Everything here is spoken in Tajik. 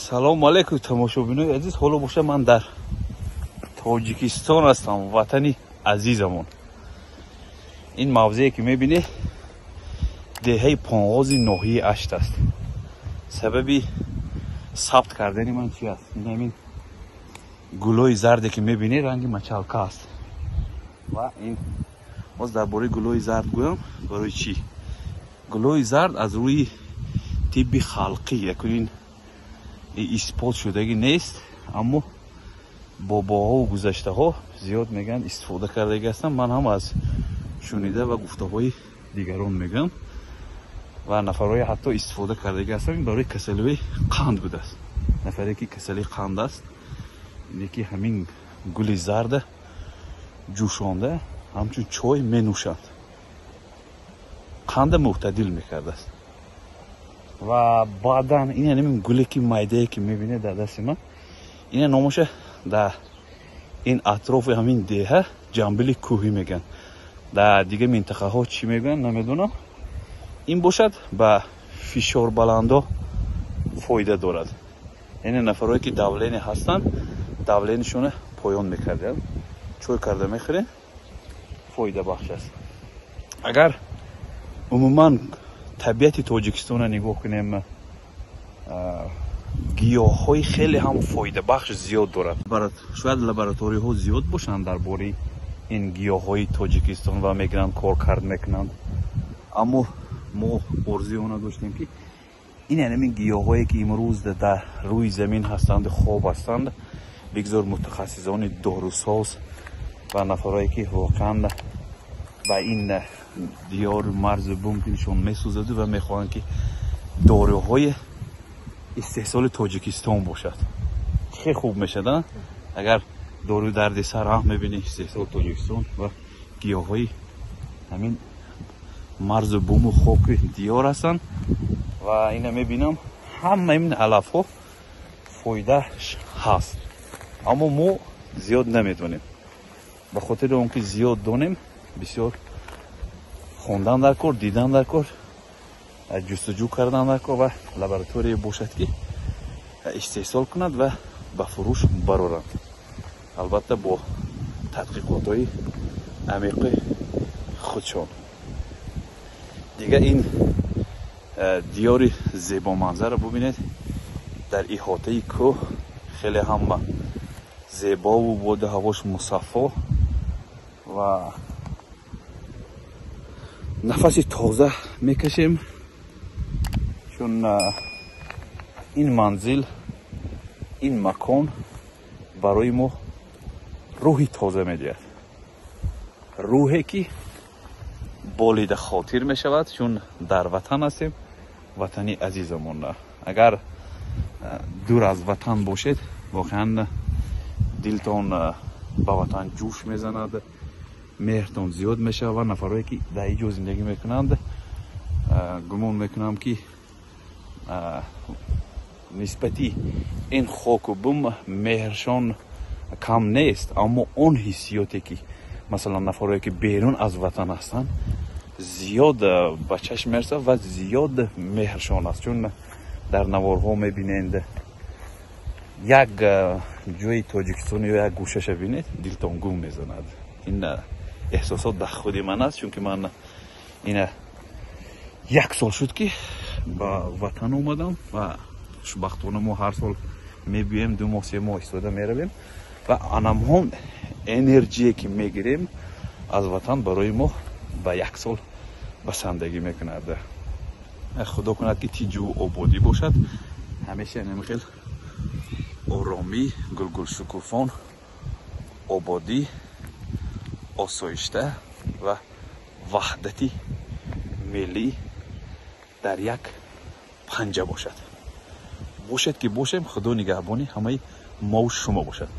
Салому алейкум, тамошобинои азиз. Ҳоло боша ман дар Тоҷикистон ҳастам, ватани азизамон. Ин мавзее ки мебинед, деҳаи Понғози ноҳияи Ашт аст. Сабаби сабт кардани ман чи аст? Ин ҳамин гулои зарде ки мебинед, ранги мачалка аст. Ва ин боз дар бораи гулои зард гӯям. Барои чӣ гулои зард? Аз рӯи тибби халқӣ якун ин исбот шудагӣ нест, аммо бобоҳову гузаштаҳо зиёд мегӯянд, истифода кардагӣ ҳастанд. Ман ҳам аз шунида ва гуфтаҳои дигарон мегӯям ва нафарҳое ҳатто истифода кардагӣ ҳастанд. Ин барои касалиҳои қанд будааст. Нафаре ки касалии қанд аст, ине ки ҳамин гули зарда ҷӯшонда ҳамчун чой менӯшанд, қанда мӯътадил мекардааст. Ва баъдан ин ҳамин гуле ки майдае ки мебинед дар дасти ман, ина номаша дар ин атрофи ҳамин деҳа ҷамбили кӯҳӣ мегӯянд. Дар дигар минтақаҳо чӣ мегӯянд, намедонам. Ин бошад, ба фишорбаландо фоида дорад, яъне нафарое ки давление ҳастанд, давление шона поён мекарданд. Чой карда мехӯрем, фоидабахш аст. Агар умуман табиати Тоҷикистонро нигоҳ кунем, гиёҳҳои хеле ҳам фоидабахш зиёд дорад. Шояд лабораторияҳо зиёд бошанд дар бораи ин гиёҳҳои Тоҷикистон ва мегиранд, коркард мекунанд, аммо мо орзуи она доштем, ки ин ҳамин гиёҳҳое ки имрӯз дар рӯи замин ҳастанду хоб ҳастанд, бигзор мутахассисони дорусоз ва нафарое ки воқеан ба ин диёру марзу бум дилшон месӯзаду ва мехоҳанд, ки доруҳои истеҳсоли Тоҷикистон бошад. Хеле хуб мешад, агар доруи дарди сар ҳам мебинӣ, истеҳсоли Тоҷикистон ва гиёҳҳои ҳамин марзу буму хоки диёр ҳастанд. Ва ина мебинам, ҳама ин алафҳо фоидааш ҳаст, аммо мо зиёд намедонем. Ба хотири он ки зиёд донем, бисёр хондан дар кор, дидан дар кор, ҷустуҷӯ кардан дар кор ва лаборатория бошад, ки истеҳсол кунад ва ба фурӯш бароранд, албатта бо тадқиқотҳои амиқи худшон. Дигар ин диёри зебоманзарро бубинед, дар иҳотаи кӯҳ, хеле ҳам зебову боду ҳавош мусаффо ва нафаси тоза мекашем, чун ин манзил, ин макон барои мо рӯҳи тоза медиҳад, рӯҳе ки болида хотир мешавад, чун дар ватан ҳастем, ватани азизамон. Агар дур аз ватан бошед, воқеан дилтон ба ватан ҷӯш мезанад, меҳртон зиёд мешавад. Ва нафарое ки дар ин ҷо зиндагӣ мекунанд, гумон мекунам, ки нисбати ин хоку бум меҳршон кам нест, аммо он ҳиссиёте ки масалан нафарое ки берун аз ватан ҳастанд, зиёд ба чашм мерасад ва зиёд меҳршон аст. Чун дар наворҳо мебинед, як ҷои Тоҷикистон ё як гӯшаша бинед, дилтон гум мезанад. Ин эҳсосот дар худи ман аст, чунки ман ина як сол шуд, ки ба ватан омадам ва хушбахтона мо ҳар сол мебиёем, 2 моҳ, 3 моҳ истода меравем ва анамҳон энергие ки мегирем аз ватан, барои мо ба як сол басандагӣ мекунад. Худо кунад, ки тинҷу ободӣ бошад ҳамеша, ҳамин хел оромӣ, гулгулшукуфон, ободӣ, осоишта ва ваҳдати миллӣ дар як панҷа бошад. Бошед ки бошем, Худо нигаҳбони ҳамаи мову шумо бошад.